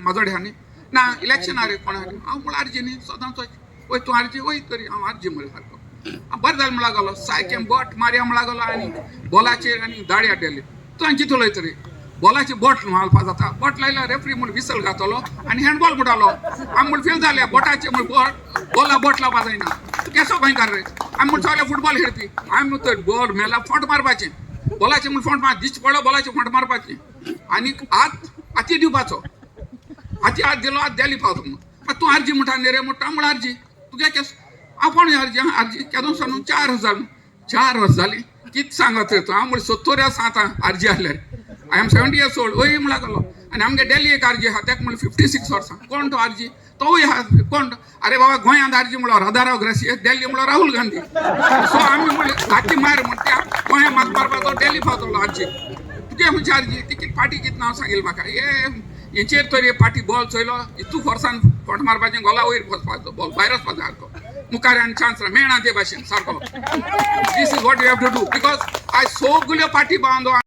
माजोड्या न्ही ना इलेक्शन रे कोण हांव म्हळ्यार आरजी न्ही सदांच वय तूं आरजी वय तरी हांव आरजी म्हणल्यार सारको. बरें जालें म्हणला गेलो सारकें बोट मारया म्हणला गेलो आनी बॉलाचेर आनी दाडी आड्डेली. तूं आनी कितें उलयत रे, बॉलाचे बोट घालपा जाता, बोट लायल्यार रेफ्री म्हूण विसल घातलो आनी हँडबॉल म्हणटालो. आमी म्हण फेल जाले, बोटाचे म्हण बोट बॉला बोट लावपा जायना. तूं केसो गोंयकार रे? आमी म्हण सगळे फुटबॉल खेळपी. आमी तर बॉल मेला फोंट मारपाचें, बॉलाचे म्हण फोंट मार दिश्ट पडलो बॉलाचे फोंट मारपाचें आनी हात हाती दिवपाचो, हाती हात दिलो हात देली पावतो म्हणून. तूं आरजी म्हणटा न्ही रे म्हणटा, म्हण आरजी तुगे केस हांव कोण आरजी आरजी केदो सांगू 4000 4 वर्स जालीं कित सांगत रे तूं. हांव म्हण 70 आसा आतां आरजी आहल्यार, I am 70 years old. वय म्हणला गेलो. आनी आमगे डेली एक आरजी आहा, तेका म्हणलें 56 वर्सां. कोण तो आरजी? तोवूय आहा कोण? अरे बाबा, गोंयांत आरजी म्हणलो राधाराव ग्रासियस, दिल्ली म्हणलो राहुल गांधी. सो आमी म्हणलें हाती मार म्हण त्या गोंया म्हाका मारपाचो डेली पावतलो आरजी. तुगे खंयची आरजी? ती कित पार्टी कित नांव सांगिल्लें म्हाका हे हेचेर तर पार्टी बॉल चोयलो इतू फोर्सान फोट मारपाचें, गोला वयर वचपाचो, बॉल भायर वचपाचो सारको, मुखार आनी चान्स ना मेळना ते भाशेन सारको. This is what you have to do because आयज सगल्यो पार्टी बांदो.